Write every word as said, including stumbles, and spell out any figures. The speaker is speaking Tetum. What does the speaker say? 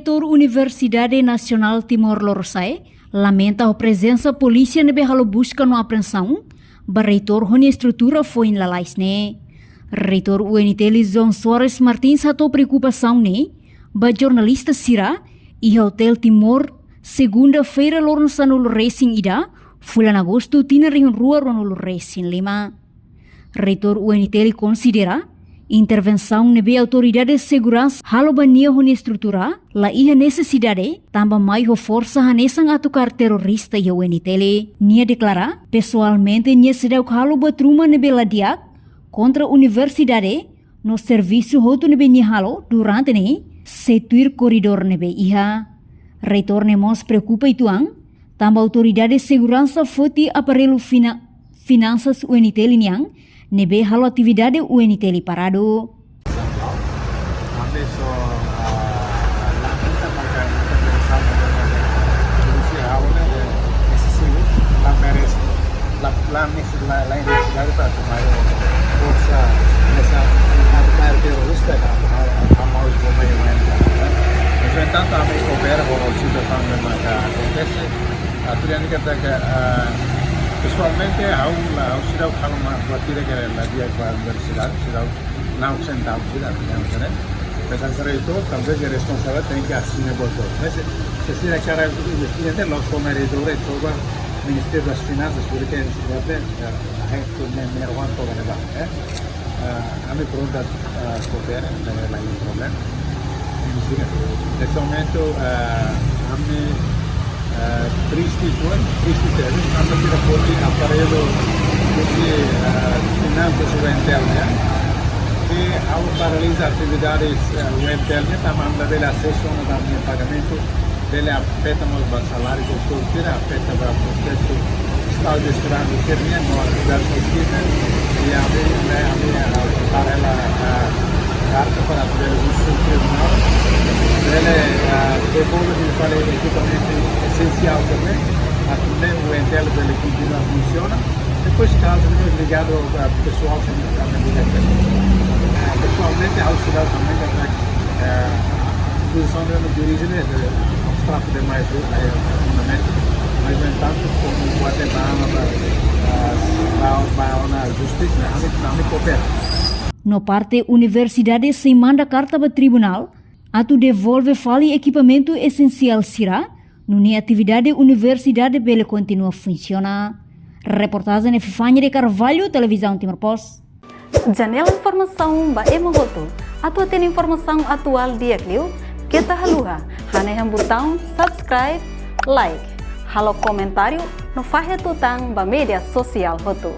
Reitór Universidade Nasionál Timor Lorosa'e lamenta ho prezensa polísia ne'ebé halo buska no apreensaun ba reitór ho nia estrutura foin lalais ne'e. Reitór U N T L João Soares Martins hato'o preokupasaun ne'e ba jornalista sira iha Hotel Timor, segunda-feira loron sanulu resin ida, fulan Agostu tinan rihun rua ruanulu resin lima. Reitór U N T L konsidera intervensaun ne'ebé autoridade seguransa halo ba nia ho nia estrutura la iha nesesidade, tanba mai ho forsa hanesan atu kaer terrorista iha U N T L. Nia deklara, pesoalmente nia seidauk halo buat ruma ne'ebé la di'ak kontra universidade, no servisu hotu ne'ebé nia halo durante ne'e sei tuir koridór ne'ebé iha. Reitór ne'e mós preokupa uitoan, tanba autoridade seguransa foti aparellu fina-, finansas U N T L nian, ne'ebé halo atividade U N T L paradu. Ami só, ah, lamenta maka ita pensamos de uma polícia aula de excesivo, la merece, la, la neces-, la, la necesidade para tomar forsa nessa, na, na terrorista, na, na, na mau como é, né? Mas, no entanto, ami koopera ho situasaun ne'ebé maka akontese. Atu dehan katak, ah, pesoalmente, ha'u la, ha'u seidauk halo mak buat ida ke la di'ak ba universidade, seidauk, não sentau sira, digamos, né? Mas a direito, talvez a responsabilidade tem que assumir o botão. Mas se, se sira kaer investiga, nós como reitór, reitór ba Ministério das Finanças, porque a gente deve, eh, a gente tem que, né, né, o banco, né? Ah, ami prontu, ah, koopera, la iha problema. Investiga. Neste momento, ah, ami, ah, triste, bueno, triste tebes, ami sira foti aparellu husi, ah, finansas U N T L, ya. Ke halo paralisa atividades, ah, U N T L, ya, tanba ami labele asesu ona ba ami-nia pagamentu, bele afeta mós ba saláriu, kustu sira, afeta ba prosesu estadu de estudante sira-nian, no atividade pesquisa, i ami, ami, ami, ah, para ela, ah, karta para bele husu tribunál, bele, ah, devolve fali ekipamentu esensiál também, atu nune'e U N T L bele kontinua funsiona. Depois, kazu ne'e ligadu a pesoál, sempre a medida que, eh, pesoalmente, ha'u seidauk também, eh, pozisaun de dirije, eh, fraku demais, eh, fundamentu. Mas, no entanto, komu Guatemala, ba, ba, ba ona justisa, ami, ami koopera. No parte universidade sei manda karta ba tribunál atu devolve fali ekipamentu esensiál sira, nune'e atividade universidade bele kontinua funsiona. Reportajen Epifania de Carvalho, Televizaun Timor Post. Janela informasaun ba ema hotu. Atu hatene informasaun atuál di'ak liu, keta haluha hanehan butaun subscribe, like, halo komentáriu, no fahe tutan ba média sosiál hotu.